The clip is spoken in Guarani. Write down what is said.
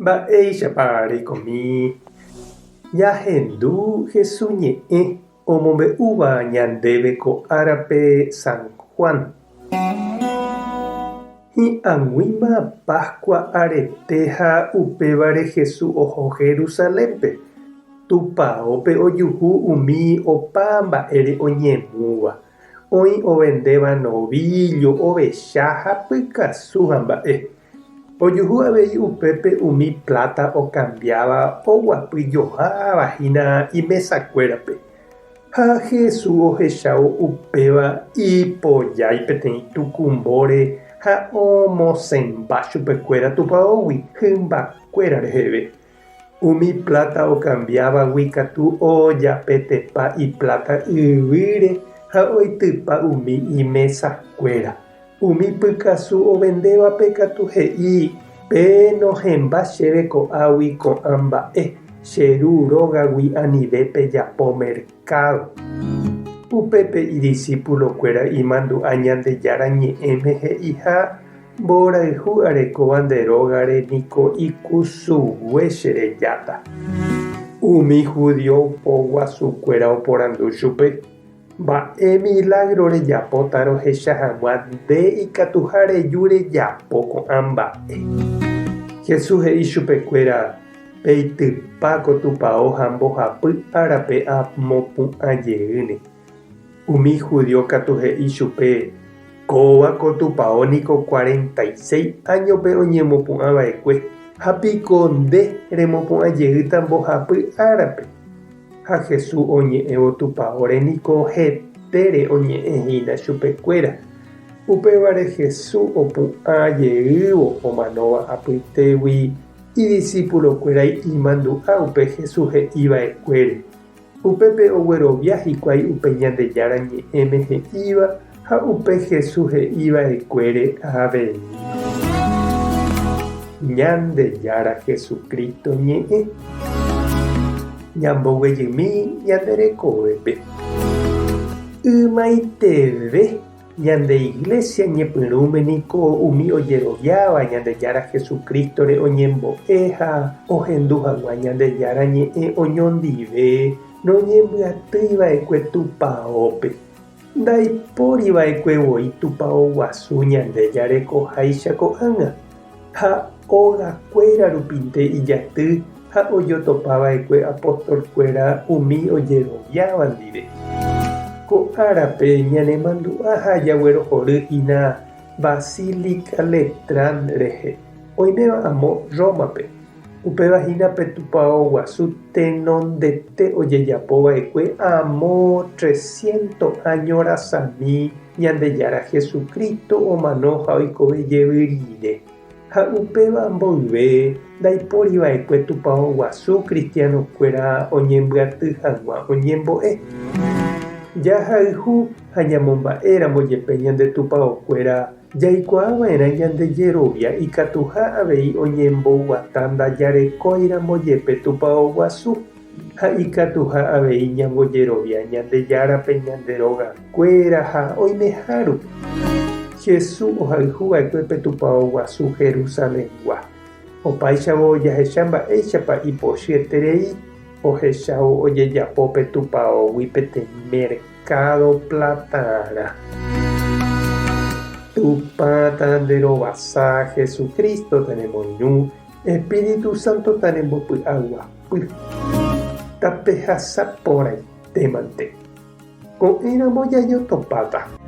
Mba'éichapa reikomi ñahendu Jesús ñe'ẽ omombe'úva ñandéve ko árape San Juan? Hi'ag̃uíma Pascua arete ha upévare Jesús oho Jerusalénpe. Tupaópe ojuhu umi opa mba'ére oñemúva. Oĩ ovendéva novíllo, ovecha ha pykasu ha mba'e. Ojuhu avei upépe umi pláta okambiáva oguapy joháva hína imesakuérape. Ha Jesús ohechávo upéva ipojái peteĩ tukumbóre ha omosẽmba chupekuéra tupaógui hymbakuéra reheve. Umi pláta okambiávagui katu ojapetepa ipláta yvýre ha oitypa umi imesakuéra. Umi pykasu ovendévape katu he'i, Penohẽmba chéve ko'águi ko'ã mba'e, che Ru rógagui anive pejapo merkádo. Upépe idisipulokuéra imandu'a Ñandejára Ñe'ẽme he'iha Mborayhu arekóva nde rógare niko ikusugue che rejáta. Umi judío poguasukuéra oporandu chupe, Mba'e milágro rejapóta rohecha hag̃ua nde ikatuha reju rejapo ko'ã mba'e? Jesús he'i chupekuéra, Peitypa ko tupao ha mbohapy árape amopu'ã jeýne. Umi judío katu he'i chupe, Kóva ko tupao niko 46 áñope oñemopu'ã va'ekue, ha piko nde remopu'ã jeýta mbohapy árape? Ha Jesús oñe'ẽvo tupaóre niko hetére oñe'ẽ hína chupekuéra. Upévare Jesús opu'ã jeývo omanóva apytégui idisipulokuéra imandu'a upe Jesús he'i va'ekuére. Upépe oguerovia hikuái upe Ñandejára Ñe'ẽme he'íva ha upe Jesús he'i va'ekuére avei. Ñandejára Jesucristo ñe'ẽ. Ñamboguejymi ñande rekovépe. Ymaiteve Ñande Iglesia ñepyrũme niko umi ojeroviáva Ñandejára Jesucristo-re oñembo'e ha ohendu hag̃ua Ñandejára ñe'ẽ oñondive noñembyatýi va'ekue tupaópe. Ndaipóri va'ekue voi tupao guasu ñande jarekoháicha ko'ág̃a, ha ogakuéra rupinte ijaty ha ojotopa va'ekue apóstol-kuéra umi ojeroviáva ndive. Ko árape ñanemandu'a ha jaguerohory hína Basílica Letrán rehe, oiméva amo Rómape. Upéva hína pe tupao guasu tenondete ojejapo va'ekue amo trescientos áño rasami Ñandejára Jesucristo omano ha oikove jevy rire. Ha upéva mboyve ndaipóri va'ekue tupao guasu cristiano-kuéra oñembyaty hag̃ua oñembo'e. Jahayhu ha ñamomba'éramo jepe ñande tupaokuéra jaikuaa va'erã ñande jerovia ikatuha avei oñemboguata ndajarekóiramo jepe tupao guasu ha ikatuha avei ñambojerovia Ñandejárape ñande rogakuéra ha oimeha rupi. Jesús ohayhu va'ekue pe tupao guasu Jerusalengua. Opáichavo jahecha mba'éichapa ipochyeterei ohechávo ojejapo pe tupaógui peteĩ merkádo platarã. Tupã tanderovasa Jesucristo tanemoirũ, Espíritu Santo tanembopy'aguapy. Tapehasa porãitémante. Ko'ẽramo jajotopáta.